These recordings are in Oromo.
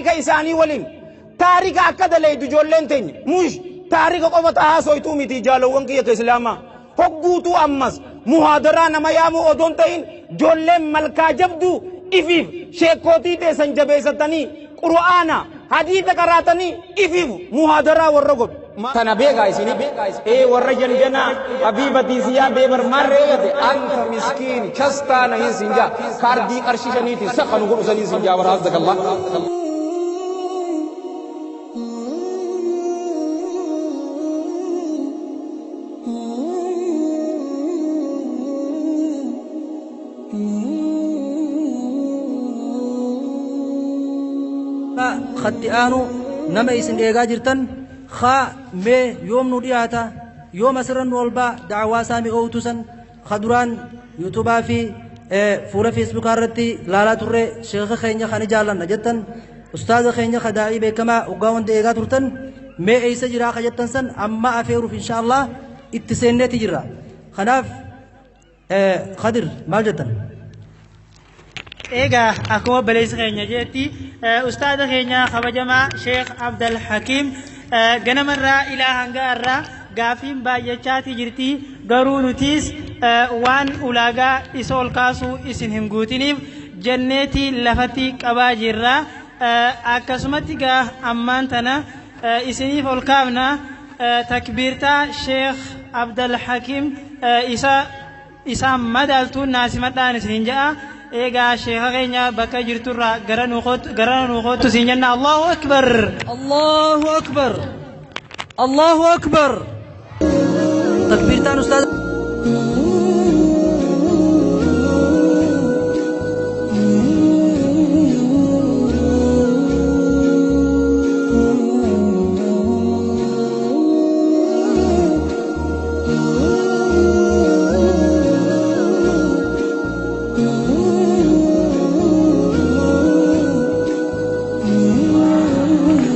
Taarika isaanii waliin taarika akka dalaydu ijoolleen teenya mush taarika qofa ta haasoytuu miti jaalowwan kiyya ka islaamaa hogguutuu ammas muhaadaraa nama yaamuu odoon ta'in ijoolleen malkaa jabduu ifiif sheekkootii teessan jabeessatanii qur'aana hadiisa qaraatanii ifiif muhaadaraa warra godhu. Tana beekaa isini ee warra janjanaa habiibatii siyaa beebar maarree gate anta miskiin chastaa na hin sinjaa kaardii qarshii shaniitiin sakha nu godhu saniin sinjaa bara hasdakallah. Khatti aanu nama isin eegaa jirtan khaa mee yoom nu dhiyaata yoom asirra nu ol ba'a da'awaa isaa mi'oowtu san kha duraan yuutubaa fi fuula feesbuukaa irratti laalaa turre sheekha keenya kan jaallanna jettan ustaaza keenya ka daa'ii beekamaa waggaa hunda eegaa turtan mee eessa jiraa ka jettan san amma afeeruuf insha Allah itti seenneeti jirra kanaaf Khadir maal jettan? Egaa akkuma obboleessi keenya jeetti ustaaza keenya kabajamaa Sheekh Abdal Hakiim ganamarraa ilaa hanga har'aa gaafiin baay'achaati jirti garuu nutiis waan ulaagaa isa ol kaasuu isin hin guutiniif jenneeti lafatti qabaa jirra akkasumatti gaa ammaan tana isiniif ol kaafna takbiirtaa Sheekh Abdal Hakiim isa isaan madaaltuun naa simadhaan isiniin ja'a. Eegaa sheekha keenya bakka jirturraa gara nuu koottu gara nuu koottu siin jenna Allahu Akbar. Allahu Akbar. Allahu Akbar. Takbiirtaan ustaaza.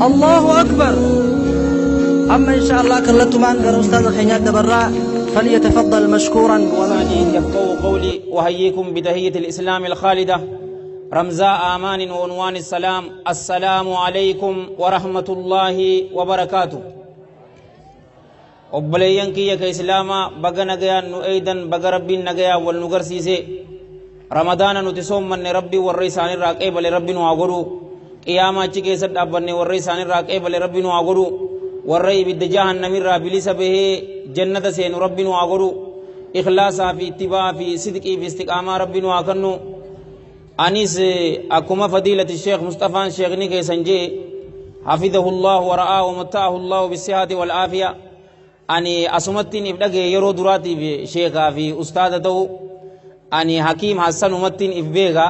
Allahu Akbar. Amma insha Allah kallattumaan gara ustaaza keenyaa dabarraa فليتفضل مشكورا وما يفقهوا قولي أحييكم بتحية الإسلام الخالدة رمزاء آمان وعنوان السلام السلام عليكم ورحمة الله وبركاته Obboleeyyan kiyya ka Islaamaa baga nagayaan nu eeydan baga Rabbiin nagayaan wal nu garsiise. Ramadaana nuti soommanne Rabbiin warra isaanirraa qeebale Rabbi nu haa godhu. Qiyaama achi keessa dhaabbanne warra isaanirraa qeebale Rabbi nu haa godhu. Warra ibidda jahannamirraa bilisa bahee jannata seenu Rabbi nu haa godhu. Ikhlaasaa fi ittibaa fi sidqii fi istiqaamaa Rabbi nu haa kennu. Anis akkuma fadiilati Sheekh Musxafaan Sheekhni keessan jee hafidahullahu wa ra'aa wa matta'ahu Allahu bisihati wal aafiya ani asumattiin if dhagaye yeroo duraatiif sheekaa fi ustaada ta'u ani hakiim hassanumattiin if beeka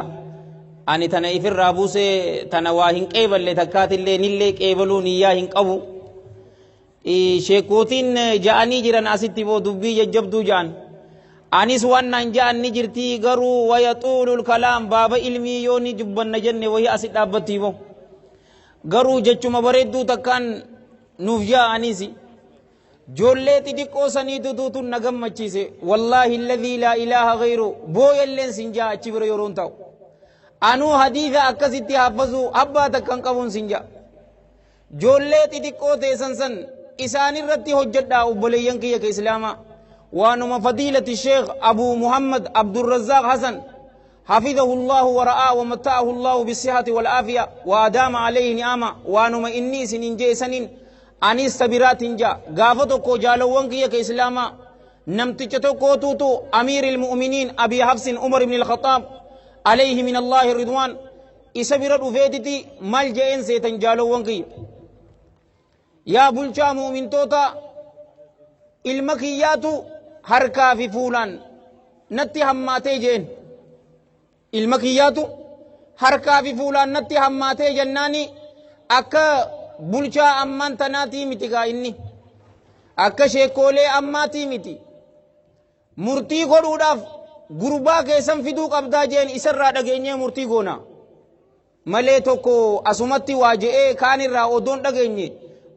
ani tana ifirraa buusee tana waa hin qeeballe takkaatillee nillee qeebaluu niyyaa hin qabu Sheekootiin ja'anii jiran asitti boo dubbii jajjabduu ja'an. Anis waan naan ja'an ni jirtii garuu waya xuulul kalaam baaba ilmii yoo ni dubbanna jenne wayii asi dhaabbattii boo. Garuu jechuma bareedduu takkaan nuuf ja'a anis. Joollee xixiqqoo saniitu tuutun na gammachiise. Wallaahi alladhii laa ilaaha ghayru booyalleen sin ja'a achi bira yeroon taa'u. Anuu hadiisa akkasitti haffazuu abbaa takkan qabuun sin ja'a. Joollee xixiqqoo teessan san isaanirratti hojjadhaa obboleeyyan kiyya ka islaamaa. Waanuma fadiilati Sheekh Abuu Muhammad Abdurrazzaaq Hasan hafidahu Allahu wa ra'aa wa matta'ahu Allahu bisihati wal aafiya wa adaama alayhi ni'ama waanuma inni isiniin jee saniin anis ta biraatiin jaa gaafa tokko jaalowwan kiyya ka islaamaa namticha tokkootuutu amiiril mu'miniin Abii Hafsin Umar ibn al-Khattaab alayhi min Allahi ridwaan isa bira dhufeetiti mal je'een seetan jaalowwan kiyya yaa bulchaa mu'mintoota ilma kiyyaatu harkaa fi fuulaan natti hammaatee jeen ilma kiyyaatu harkaa fi fuulaan natti hammaatee jennaani akka bulchaa ammaan tanaatii miti gaa inni akka sheekoolee ammaatii miti Murtii godhuudhaaf gurbaa keessan fiduu qabdaa jeen isarraa dhageenyee murtii goona. Malee tokko asumatti waa je'ee kaan irraa odoon dhageenye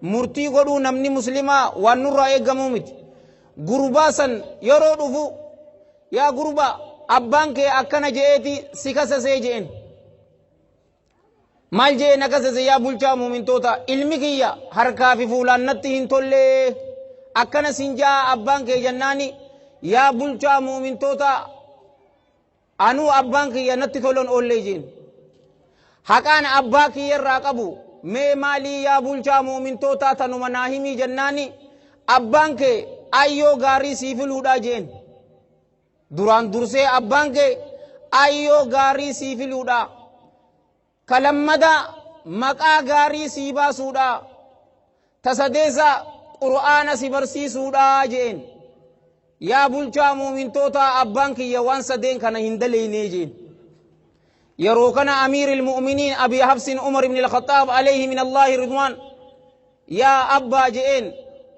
murtii godhuu namni muslimaa waan nurraa eegamuu miti. Gurbaa san yeroo dhufu yaa gurbaa abbaan kee akkana je'eeti si kasasee je'en. Maal je'een akkas jese yaa bulchaa muumintoota ilmi kiyya harkaa fi fuulaan natti hin tollee akkana sin ja'a abbaan kee jennaani yaa bulchaa muumintoota anuu abbaan kiyya natti tolon oollee jeen. Haqaan abbaa kiyya irraa qabu mee maalii yaa bulchaa muumintootaa tanuma naa himii jennaani abbaan kee ayyoo gaarii sii filuudhaa jeen. Duraan dursee abbaan kee ayyoo gaarii sii filuudha. Ka lammadaa maqaa gaarii sii baasuudha. Ta sadeessa Qur'aana si barsiisuudha je'een. Yaa bulchaa muumintootaa abbaan kiyya waan sadeen kana hin daleeynee je'een. Yeroo kana amiiril mu'miniin Abi Hafsin Umar ibn al-Khattaab alayhi min Allaahi ridwaan Yaa abbaa je'een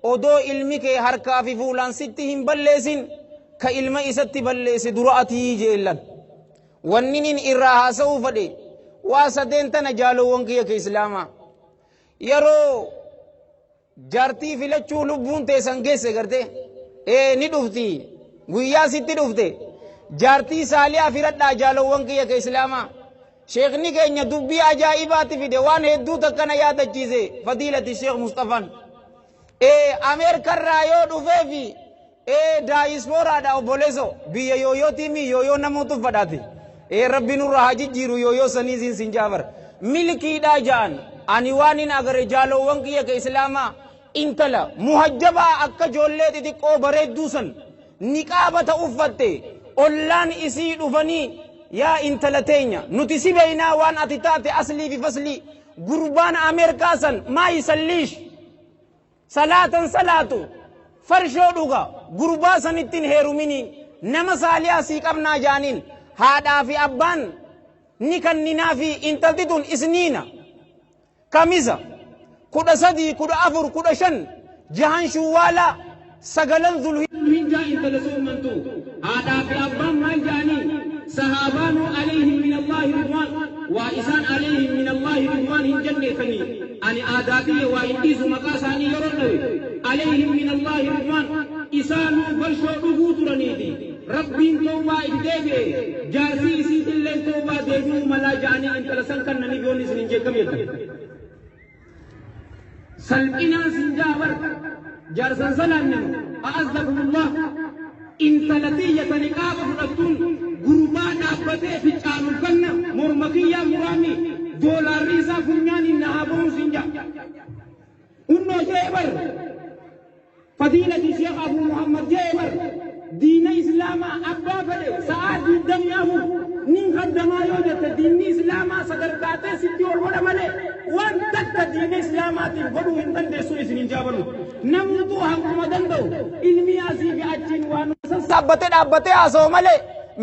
odoo ilmi kee harkaa fi fuulaan sitti hin balleessin ka ilma isatti balleesse dura atii je'een lan. Wanninin irraa haasa'uu fadhe waa sadeen tana jaalowwan kiyya ka islaamaa. Yeroo jaartii filachuu lubbuun teessan geesse gartee ee ni dhufti guyyaa sitti dhufte jaartii saaliyaa filadhaa jaalowwan kiyya ka islaamaa. Sheekni keenya dubbii ajaa'ibaatti fide waan hedduu takka na yaadachiise fadiilati Sheekh Musxafaan. Ee Ameerikarraa yoo dhufeefi ee daayispooraadha obboleeso biyya yooyootii mi yooyoo nama tuffadhaati. Ee rabbi nurra haa jijjiiru yooyoo sanii siin sin jaabar. Milkiidhaa ja'an ani waan hin agare jaaloowwan kiyya ka islaamaa intala muhajjabaa akka ijoollee xixiqqoo bareedduu san niqaaba ta uffatte ollaan isii dhufanii yaa intala teenya nuti si beeynaa waan ati taate aslii fi faslii gurbaan ameerikaa san maa yisalliish salaatan salaatu farshoo dhuga gurbaa sanittiin heerumini nama saaliyaa sii qabnaa jaaniin haadhaa fi abbaan ni kanninaa fi intalti tun isniina Kamisa, 13, 14, 15, jahan Shuwwaalaa, sagalan Zulhijjaa intala soommantu. Haadhaa fi abbaan maal ja'anii? Sahaabaanuu alayhim minallaahi ridwaan waa isaan alayhim minallaahi ridwaan hin jenneetanii ani aadaa tiyya waa hin dhiisu maqaa isaanii yeroo dhawe alayhim minallaahi ridwaan isaanuu farshoo dhuguu turaniiti Rabbiin towbaa itti deebi'e jaarsii isiitilleen towbaa deebi'uu malaa ja'anii intala san kannaniif yoonni isin hin jeekkam jettan. Salphinaan sin ja'a bar jaarsan salaanne moo a'azzakumullah intala tiyya ta niqaaba fudhattuun gurbaa dhaabbatee ficcaanuuf kanna morma kiyyaa muraami doolaarri isaa funyaaniin na haa bahuun sin ja'a. Hunnoo jee bar Fadiilati Sheekh Abuu Muhammad je'e bar diina Islaamaa abbaa fedhe sa'aa 24 nin khaddamaa yoo jette diinni Islaamaa sadarkaa tee sitti ol godha malee waan takka diina Islaamaatiif godhuu hin dandeessuun isiniin jaabannu. Namuutuu hanguma danda'u ilmii asii fi achiin waan sassaabbatee dhaabbatee haasawa malee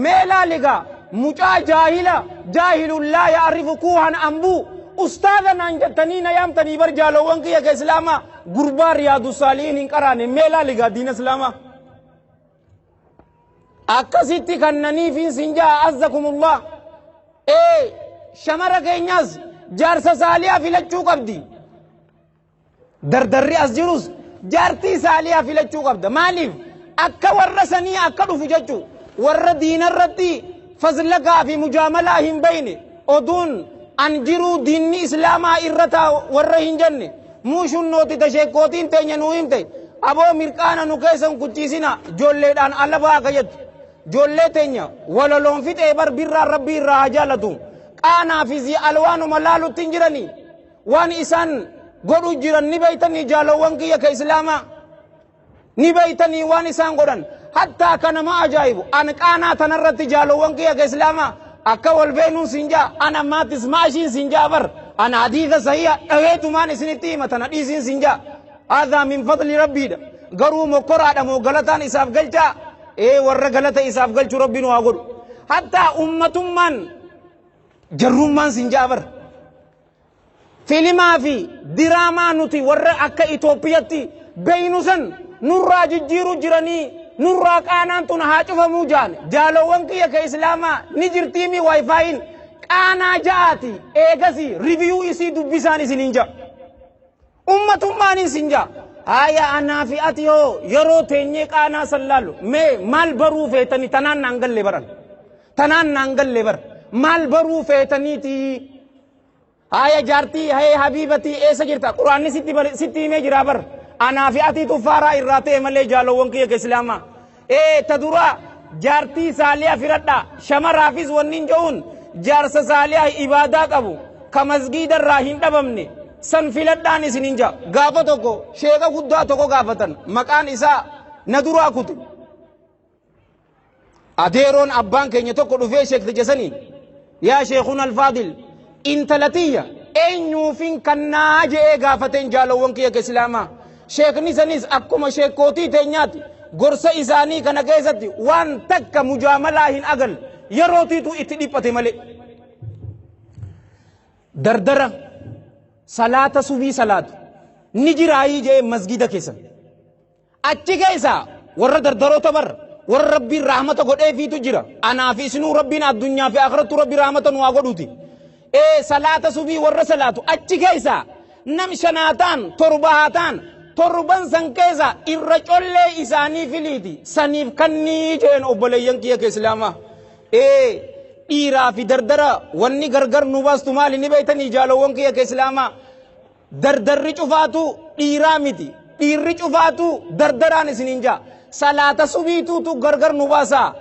mee laaligaa mucaa jaahila jaahilun laa ya'rifu kuuhan ambuu ustaaza naan jettanii na yaamtanii bar jaalowwan kiyya ka Islaamaa Gurbaa Riyaadu Saalihiin hin qaraane mee laali gaa diina islaamaa. Akkasitti kannaniifiin sin ja'a azzakumullah. Ee shamara keenyaas jaarsa saaliyaa filachuu qabdi. Dardarri as jirus jaartii saaliyaa filachuu qabda. Maaliif akka warra sanii akka dhufu jechuu warra diinarratti fazlakaa fi mujaamalaa hin bayne oduun an jiruu diinni islaamaa irra taa warra hin jenne Muushuunnooti ta sheekkootiin teenya nuu himte aboo mirqaana nu keessa hin kuchiisina joolleedhaan ala ba'a ka jettu. Joollee teenya walaloon fixee bar birraan rabbii irraa haa jaalatu. Qaanaa fi zii alwaanuma laalutti hin jiranii. Waan isaan godhu jiran ni beeytanii jaalowwan kiyya ka islaamaa. Ni beeytanii waan isaan godhan. Hattaa ka nama ajaa'ibu an qaanaa tanarratti jaalowwan kiyya ka islaamaa akka wal beenuun siin jaa an ammaatis maashiin siin jaa bar an hadiisa sahiha dhaweetumaan isinitti hima tana dhiisiin siin jaa. Haadhaa min fadli rabbiidha. Garuu mokkoraadha moo galataan isaaf galchaa? Ee warra galata isaaf galchu rabbi nu haa godhu. Hattaa ummatummaan jarrummaan siin jaa bar. Filimaa fi diraamaa nuti warra akka Itoophiyatti beeynu san nurraa jijjiiruu jiranii nurraa qaanaan tun haa cufamuu jaan jaalowwan kiyya ka islaamaa ni jirtiimi waayifaayin qaanaa ja'aati eegasi riviyuu isii dubbisaan isiniin ja'a. Ummatummaan isin ja'a. Haaya anaa fi ati hoo yeroo teenyee qaanaa san laalu mee maal baruu feetanii tanaan naan galle baran. Tanaan naan galle bar maal baruu feetaniitii. Haaya jaartii hayee habiibatii eessa jirta? Quraanni sitti sitti himee jira bar. Anaa fi atiitu faaraa irraa ta'e malee jaalowwan kiyya ka islaamaa. Ee ta duraa jaartii saaliha filadhaa. Shamaraafis wanni hin je'uun jaarsa saaliha ibaadaa qabu ka masgiida irraa hin dhabamne san filadhaan isin hin ja'a. Gaafa tokko sheeka guddaa tokko gaafatan maqaan isaa na duraa kute. Adeeroon abbaan keenya tokko dhufee sheekticha saniin yaa sheekun alfaadil intala tiyya eenyuufin kannaa je'ee gaafateen jaalowwan kiyya ka islaamaa. Sheekni sanis akkuma sheekkootii teenyaati gorsa isaanii kana keessatti waan takka mujaamalaa hin agarre yerootiitu itti dhiphate malee. Dardara salaata subii salaatu ni jiraayii je'ee masgida keessan. Achi keessa warra dardaroota bar warra Rabbiin rahmata godheefiitu jira. Anaa fi isinuu Rabbiin addunyaa fi akhirattuu Rabbi rahmata nu haa godhuuti. Ee salaata subii warra salaatu achi keessa nam shanaa ta'an torba haa ta'an torban san keessa irra collee isaanii filiiti saniif kannii jeen obboleeyyan kiyya kee islaamaa. Ee dhiiraa fi dardara wanni gargar nu baastu maali ni beektanii jaalowwan kiyya kee islaamaa. Dardarri cufaatu dhiiraa miti. Dhiirri cufaatu dardaraan isiniin jaa. Salaata subiituutu gargar nu baasaa.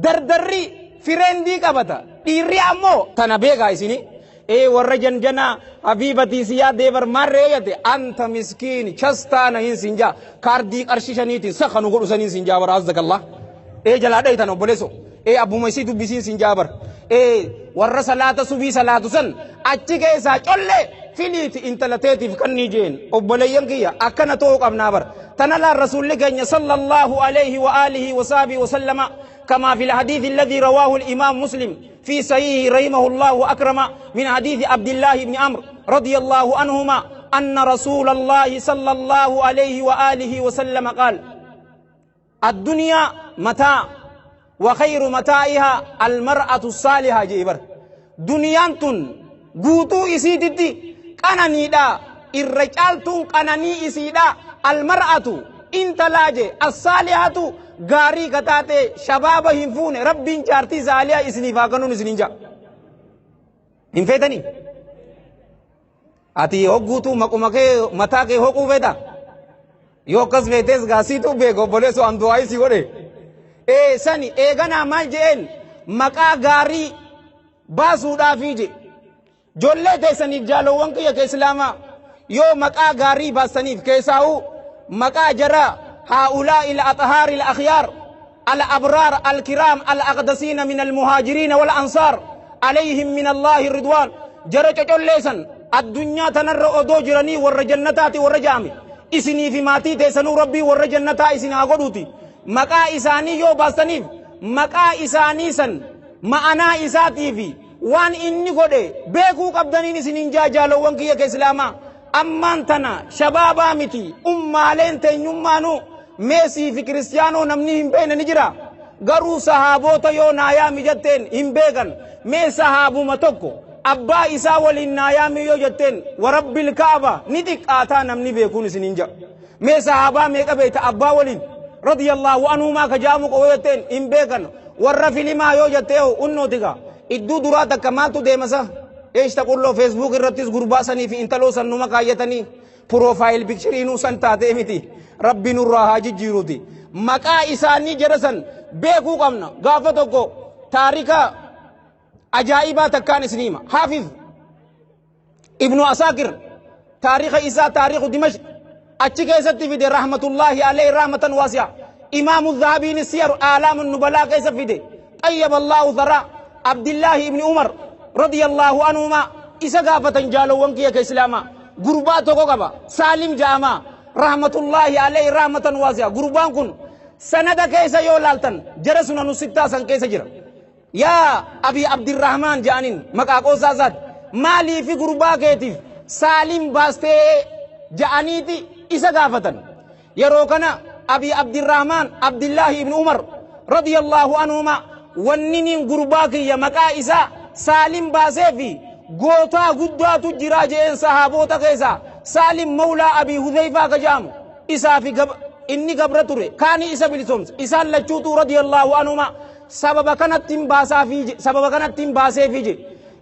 Dardarri fireendii qabata. Dhiirri ammoo tana beekaa isini. Ee warra janjanaa habiibatii si yaadee bar maarree jette anta miskiin chastaana hin sin jaa. Kaardii qarshii shaniitiin saka nu godhu saniin sin jaa bara azzakallah. Ee jalaa dhayitan obboleessoo. Ee abbuma isii dubbisiin sin jaa bar. Ee warra salaata subii salaatu san achi keessaa collee filiiti intala teetiif kannii jeen obboleeyyan kiyya akkana ta'uu qabnaa bar. Tana laan rasuulli keenya sallallahu alayhi wa alihi wa sahbihi wa sallama كما في الحديث الذي رواه الإمام مسلم في صحيحه رحمه الله وأكرم من حديث عبد الله بن عمرو رضي الله عنهما أن رسول الله صلى الله عليه وآله وسلم قال الدنيا متاع وخير متاعها المرأة الصالحة جيبر دنيان تن guutuu isiititti qananiidha irra caaltuun qananii isiidha almar'atu intalaa je assaalihatu gaarii ka taate shabaaba hin fuune rabbiin jaartii saaliha isiniif haa kennuun isiniin ja'a hin feetanii Ati hogguutuu maquma kee mataa kee hoquu feeta? Yoo akkas feetes gaasiituu beeka obboleessoo an du'aayii si godhe. Ee sani eeganaa maal je'een maqaa gaarii baasuudhaafii je. Joollee teessaniif jaalowwan kiyya kee islaamaa yoo maqaa gaarii baastaniif keessaa'uu maqaa jara haa'ulaa ila axhaari al akhyaar al abraar al kiraam al aqdasiina min al muhaajiriina wal ansaar alayhim min allaahi ridwaan jara cocollee san addunyaa tanarra odoo jiranii warra jannataati warra ja'ame isinii fi maatii teessanuu rabbii warra jannataa isin haa godhuuti maqaa isaanii yoo baastaniif maqaa isaanii san ma'anaa isaatii fi waan inni godhe beekuu qabdaniin isiniin jaa jaalowwan kiyya ka islaamaa Ammaan tana shabaabaa miti ummaaleen teenyummaanuu Meesii fi Kiristiyaanoo namni hin beekne ni jira. Garuu sahaaboota yoo naa yaami jetteen hin beekan. Mee sahaabuma tokko abbaa isaa waliin naa yaami yoo jetteen warabbil kaaba ni xiqqaataa namni beekuun isiniin ja'a. Mee sahaabaa meeqa beekta abbaa waliin radiyallahu anhumaa ka jaamu qofa jetteen hin beekan. Warra filimaa yoo jettee unnootiga idduu duraa takka maaltu deemasa? Eeshta qulloo Facebook irrattis gurbaa sanii fi intaloo san numa kaayyatanii profile picture inuu san taatee miti rabbi nurraa haa jijjiiruuti. Maqaa isaanii jara san beekuu qabna. Gaafa tokko taarika ajaa'ibaa takkaan isin hima. Haafiz Ibnu Asaakir taarika isaa taariku Dimashq achi keessatti fide rahmatullaahi alayhi rahmatan waasi'a. Imaamu Zahabiin siyaru aalaamu nubalaa keessa fide. Xayyaba Allaahu tharaa Abdillaahi ibni Umar radiyallaahu anhumaa isa gaafatan jaalowwan kiyya ka islaamaa gurbaa tokko qaba Saalim ja'amaa rahmatullaahi alayhi rahmatan waasi'a. Gurbaan kun sanada keessa yoo laaltan jara sunanu sittaa san keessa jira. Yaa Abii Abdirrahmaan ja'aniin maqaa qoosaa isaati. Maaliifi gurbaa keetiif Saalim baastee ja'aniiti isa gaafatan. Yeroo kana Abii Abdirrahmaan Abdillaahi ibn Umar radiyallahu anhumaa wanniniin gurbaa kiyya maqaa isaa Saalim baaseefi gootaa guddaatu jiraa je'een sahaaboota keessaa Saalim mawlaa Abii Hudhayfaa ka ja'amu isaa fi inni gabra ture kaani isa bilisoomse isaan lachuutu radiyallahu anhumaa sababa kanatti hin baasaafii je sababa kanatti hin baaseefii je.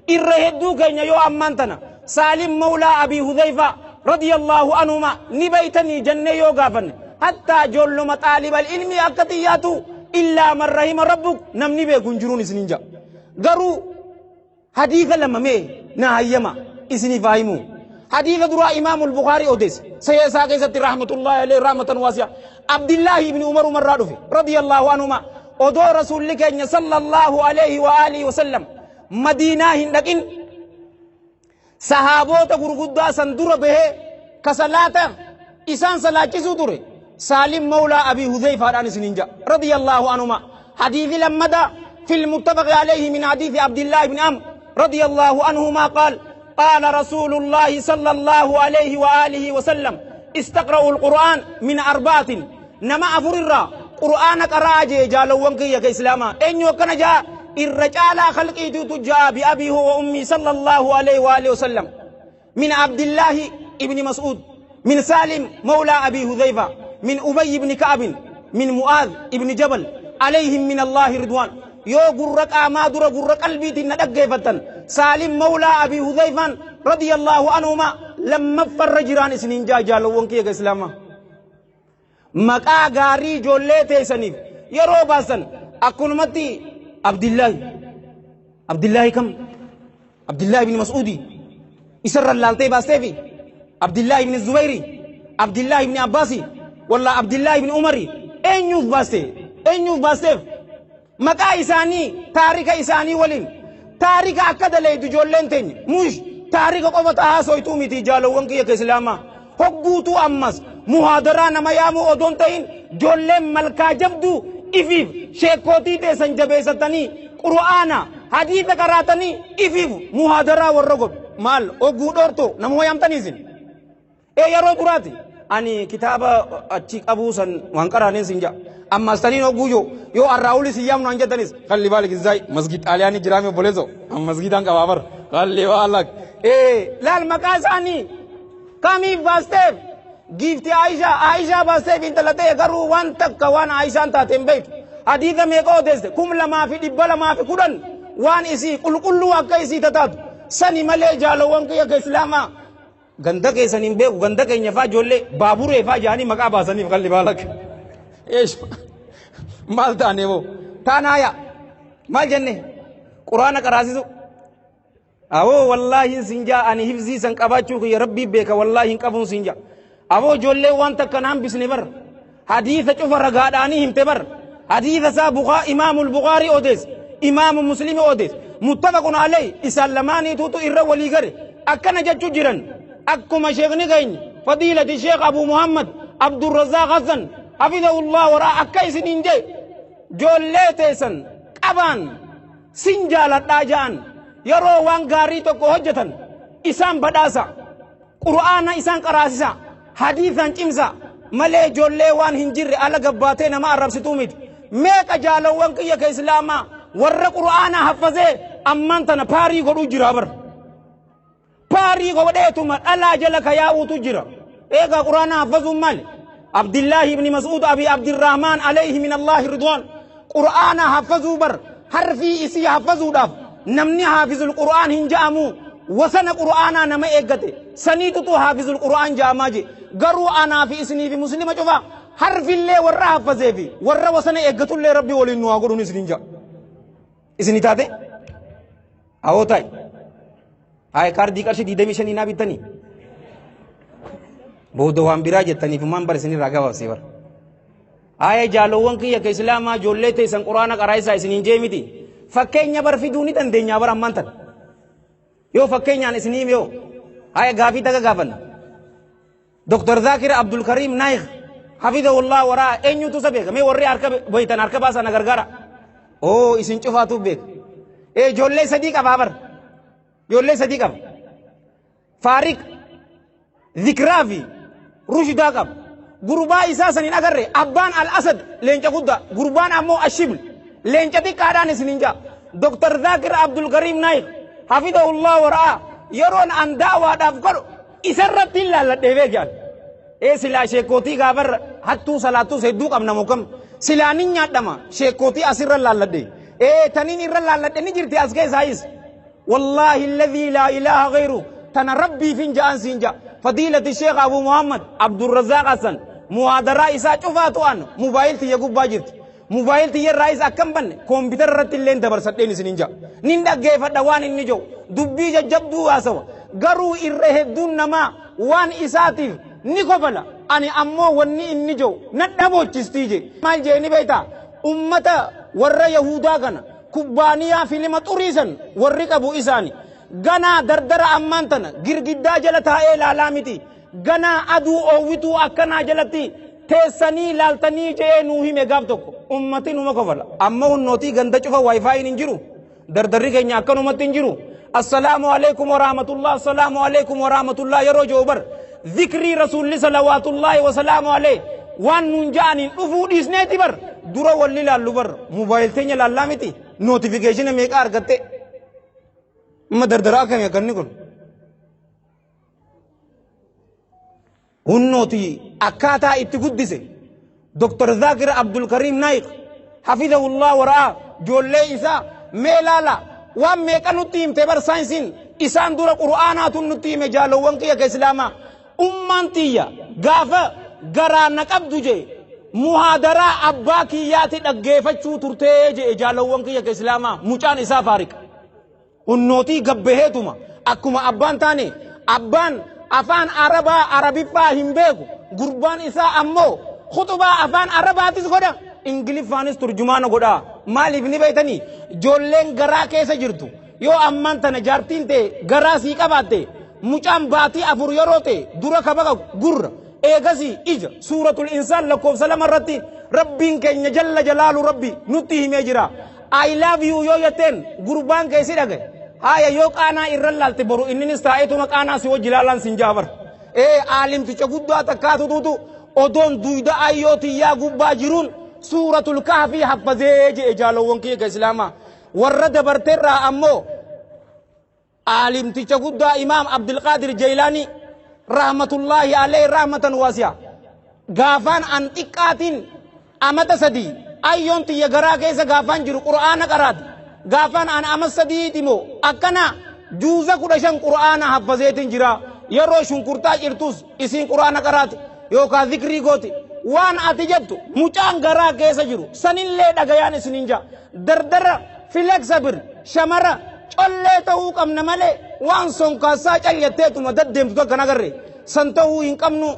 Irra hedduu keenya yoo ammaan tana Saalim Mawlaa Abii Hudhayfaa radiyallahu anhuma ni beeytanii jennee yoo gaafanne, hattaa ijoolluma xaalibal ilmii akka xiyyaatu illaa man rahima rabbuk namni beeku hin jiruun isiniin ja'a. Garuu hadiisa lama mee na hayyama isiniif haa himu. Hadiisa duraa Imaamul Bukaarii odeesse. Sahih isaa keessatti rahmatullahi alayhi rahmatan waasi'a. Abdillaahi ibni Umar umarraa dhufe radiyallahu anhuma odoo rasuulli keenya sallallahu alayhi wa alihi wa sallam Madiinaa hin dhaqin sahaaboota gurguddaa san dura bahee ka salaata isaan salaachisuu ture Saalim Mawlaa Abii Huzeyfaadhaan isiniin ja'a radiyallahu anhuma. Hadiisi lammadaa fil muttafaqi alayhi min hadiisi Abdillaa ibn Amr radiyallahu anhuma qaal qaala rasuulullaahi sallallahu alayhi wa aalihi wa sallam istaqra'u alqur'aan min arba'atin nama afur irraa qur'aana qara'aa jee. Jaalawwan kiyya ka islaamaa, eenyu akkana jaa? Irra caalaa khalqiitutu jaa, bi abii huwa ummii sallallahu alayhi wa alihi wa sallam, min Abdillaahi ibni Mas'uud, min Saalim mawlaa Abii Hudhayfa, min Ubay ibni Ka'abin, min Mu'aadh ibni Jabal, alayhim min Allaahi ridwaan. Yoo gurra qaamaa dura gurra qalbiitiin na dhaggeeffattan, Saalim mawlaa Abii Hudhayfaan radiyallahu anhuma lammaffarra jiraan isiniin jaa. Jaalawwan kiyya ka islaamaa, maqaa gaarii ijoollee teessaniif yeroo baasan akkunumatti Abdillaahi Abdillaahi kam? Abdillaahi ibn Mas'uudi isarra laaltee baasteefi, Abdillaahi ibn Zubayri, Abdillaahi ibn Abbaasi, walla Abdillaahi ibn Umari, eenyuuf baaste? Eenyuuf baasteef? Maqaa isaanii taarika isaanii waliin taarika akka daleeydu ijoolleen teenya mush taarika qofa tahaa soytuu miti. Jaalawwan kiyya ka islaamaa, hogguutuu ammas muhaadaraa nama yaamuu odoon ta'in ijoolleen malkaa jabduu ifiif sheekkootii teessan jabeessatanii qur'aana hadiisa qaraatanii ifiif muhaadaraa warra godhu maal hogguu dhoortoo namuma yaamtanii isin. Ee, yeroo duraati ani kitaaba achi qabuu san waan qaraaneen sin ja'a. Ammas taniin hogguu yoo arraa'uli sin yaamnu an jettanis kalli baalik izzaay masgid xaaliyaanii jiraame obboleesso an masgidaan qabaa bar kalli baalak. Ee, laal, maqaa isaanii kamiif baasteef? Giifti Aayishaa, Aayishaa baasteef intala ta'e garuu waan takka waan Aayishaan taate hin beektu. Hadiisa meeqa odeesse? 2210 waan isii qulqulluu akka isii tataatu sani malee. Jaalawwan kiyya ka islaamaa, ganda keessan hin beeku, ganda keenya faa ijoollee baaburee faa jaanii maqaa baasaniif qalli baalak. Eesh, maal taane boo taanaaya? Maal jenne? Quraana qaraasisu. Awoo, wallaahi sin jaa, ani hifzii san qabaachuu kiyya rabbii beeka, wallaahi hin qabuun sin jaa. Aboo, ijoollee waan takka naan bisne bar, hadiisa cufa ragaadhaanii himte bar. Hadiisa isaa bukaa Imaamul Bukaarii odeesse, Imaamu Muslimi odeesse, muttafaqun alayhi, isaan lamaaniituutu irra walii gare akkana jechuu jiran. Akkuma sheekni keenya fadiilati Sheekh Abu Muhammad Abdurrazaaq Hassan hafidahullah waraa akka isiniin jee, ijoollee teessan qabaan sin jaaladhaa ja'an, yeroo waan gaarii tokko hojjetan isaan badhaasa, qur'aana isaan qaraasisa, hadiisaan cimsa malee ijoollee waan hin jirre ala gabbaatee nama arrabsituu miti. Meeqa jaalawwan kiyya ka islaamaa warra qur'aana haffazee ammaan tana paarii godhuu jira bar. Paarii godheetuma dhalaa jala ka yaa'uutu jira. Eegaa qur'aana haffazuun maali? Abdillaahi ibni Mas'uud Abi Abdirrahmaan alayhi min Allaahi ridwaan qur'aana haffazuu bar harfii isii haffazuudhaaf namni haafizul qur'aan hin ja'amu, wasana qur'aanaa nama eeggate saniitutu haafizul qur'aan ja'amaa je. Garuu anaa fi isinii fi muslima cufa harfillee warra haffazee fi warra wasana eeggatullee rabbi waliin nu haa godhuun isinin ja'a. Isinii taate awoo taa'e haye kaardii qarshii 25 naa bittanii booda waan biraa jettaniif maan bar isinirraa gabaabsee bar. Haye, jaalowwan kiyya ka islaamaa, ijoollee teessan quraana qaraa isaa isiniin jee miti. Fakkeenya bar fiduu ni dandeenya bar ammaan tan. Yoo fakkeenyaan isinii hime yoo haye gaafii takka gaafanna. Dr. Zaakir Abdul Kariim Naayik hafidahullah waraa eenyutu isa beeka? Mee warri harka beektan harka baasaa na gargaara. Oo, isin cufaatu beeka. Ee, ijoollee sadii qabaa bar. Ijoollee sadii qaba. Faarik, Zikraa fi Rushdaa qaba. Gurbaa isaa san hin agarre. Abbaan Al-Asad leenca guddaa, gurbaan ammoo Ashibl leenca xiqqaadhaan isinin jaa. Dr. Zaakir Abdul Kariim Naayik hafidahullah waraa yeroon an da'waadhaaf godhu isarratti hin laalladhee beekaan. Ee, silaa sheekootii gaafarra hattuu salaattuus hedduu qabna mokam. Silaa nin nyaadhama sheekootii asirra laalladhe. Ee, taniin irra laalladhe ni jirti as keessaayis. Wallaahi alladhii laa ilaaha ghayru tana rabbiif hin ja'an siin ja'a. Fadiilati Sheekh Abu Muhammad Abdurrazaaq Hassan muhaadaraa isaa cufaatu an mobaayil tiyya gubbaa jirti. Mobaayil tiyya irraayis akka hin banne koompitara irratti illeen dabarsadheen isinin ja'a. Nin dhaggeeffadha waan inni jedhu dubbii jajjabduu haasawa. Garuu irra hedduun namaa waan isaatiif ni kofala. Ani ammoo wanni inni jedhu na dhaboochistii jee. Maal jee ni beektaa? Ummata warra Yahudaa kana kubbaaniyaa filima xuriisan warri qabu isaani. Ganaa dardara ammaan tana girgiddaa jala taa'ee laalaa miti. Ganaa aduu oowwituu akkanaa jalatti teessanii laaltanii je'ee nuu hime gaaf tokko. Ummati numa kofala. Amma hunnootii ganda cufa waayifaayiin hin jiru. Dardarri keenya akkanumatti hin jiru. Assalaamu alaikum warahmatullah assalaamu alaikum warahmatullah yeroo jiru bar zikrii rasuulli salawaatullaahi wasalaamu alayhi waan nuun ja'aniin dhufuu dhiisneeti bar dura walli laallu bar mobaayil teenya laallaa miti notifikeeshina meeqa argatte amma dardara akkamii akkanni kun Hunnooti akkaataa itti guddise Dr. Zaakir Abdulkariim Naayik hafizahullah wara'aa ijoollee isaa mee laala waan meeqa nutti himte bar saayinsiin isaan dura qur'aanaatu nutti hime jaalowwan kiyya ka islaamaa ummaan tiyya gaafa garaa na qabdu jee muhaadaraa abbaa kiyyaati dhaggeeffachuu turtee jee jaalowwan kiyya ka islaamaa mucaan isaa faariq Hunnootii gabbaheetuma akkuma abbaan taane abbaan afaan arabaa arabiffaa hin beeku gurbaan isaa ammoo khuxubaa afaan arabaatis godha ingiliffaanis turjumaana godha maaliif ni beektanii ijoolleen garaa keessa jirtu yoo ammaan tana jaartiin ta'e garaa sii qabaatte mucaan baatii 4 yeroo ta'e dura kabaqa gurra eegasii ija suuratul insaan lakkoofsa 2 irratti rabbiin keenya jalla jalaalu rabbi nutti himee jira I love you yoo jetteen gurbaan kee si dhagaye. Haaya yoo qaanaa irra laalte boru inninis taa'eetuma qaanaa si wajji laalaan sin jaa bar. Ee aalimticha guddaa takkaatu tuutu odoon duyda ayyoo tiyyaa gubbaa jiruun suuratul kahfii haffazee je'e jaalowwan kiyya ka islaamaa. Warra dabarteerraa ammoo Aalimticha guddaa Imaam Abdulqaadir Jeylaanii rahmatullaahi alayhi rahmatan waasi'a. Gaafaan an xiqqaatiin amata 3 ayyoon tiyya garaa keessa gaafaan jiru Qur'aana qaraati. Gaafaan an ama sadiiti moo akkana juuza 15 Qur'aana haffazeetiin jira. Yeroo shunkurtaa cirtus isiin Qur'aana qaraati yookaan zikrii gooti. Waan ati jettu mucaan garaa keessa jiru sanillee dhagayaan isiniin ja'a. Dardara flexible shamara collee ta'uu qabna malee waan sonkaassaa callatteetuma daddeemtu takka hin agarre san ta'uu hin qabnu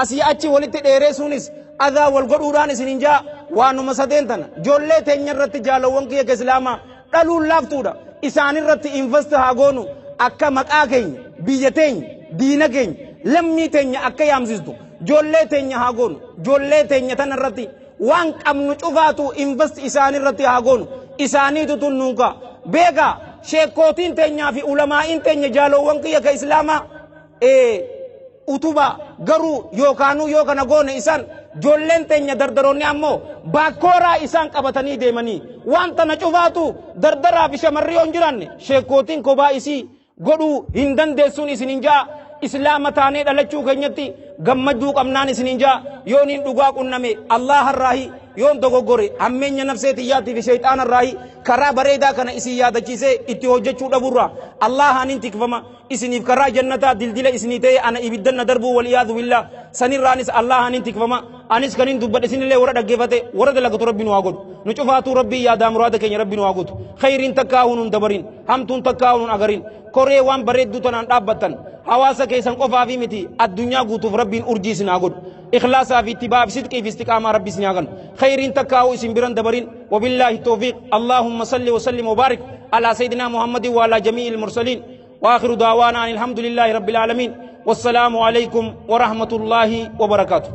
asii achi walitti dheereessuunis adaa wal godhuudhaan isin hin jaa waanuma sadeen tana joollee teenya irratti jaalawwan kiyya ka islaamaa dhaluun laaftuudha isaan irratti invest haa goonu akka maqaa keenya biyya teenya diina keenya lammii teenya akka yaamsistu joollee teenya haa goonu joollee teenya tana irratti waan qabnu cufaatu invest isaanirratti haa goonu isaaniitu tun nuun ka'a beekaa sheekkootiin teenyaa fi ulamaa'iin teenya jaaloowwan kiyya ka islaamaa utubaa garuu yookaanuu yoo kana goone isaan joolleen teenya dardaroonni ammoo baakkooraa isaan qabatanii deemanii waan tana cufaatu dardaraa fi shamarri yoo hin jiraanne sheekkootiin kophaa isii godhuu hin dandeessuun isinin ja'a islaama taanee dhalachuu keenyatti gammaduu qabnaan isinin ja'a yooniin dhugaa qunname Allaharraahi yoon dogoggore hammeenya nafsee tiyyaatii fi shayxaanarraahi karaa bareedaa kana isin yaadachiisee itti hojjechuu dhaburraa Allahaaniin tikfama isiniif karaa jannataa dildila isinii ta'e ana ibiddan na darbuu waliyaadu billaa sanirraanis Allahaaniin tikfama anis kanin dubbadhe isinillee warra dhaggeeffate warra dalagatu rabbi nu haa godhu nu cufaatuu rabbii yaadaa muraada keenya rabbi nu haa guutu khayriin takkaa nun dabarin hamtuun takkaa nun agarin koree waan bareedduu tanaan dhaabbattan hawaasa keessan qofaafii miti addunyaa guutuuf rabbiin urjii isin haa godhu ikhlaasaa fi ittibaa fi sidqii fi istiqaamaa rabbi isin haa kennu khayriin takkaa'uu isin biran dabarin wabillaahi tawfiiq allaahumma salli wa sallim wa baarik alaa sayyidinaa muhammadin wa alaa jamii'il mursaliin وآخر دعوانا أن الحمد لله رب العالمين والسلام عليكم ورحمة الله وبركاته.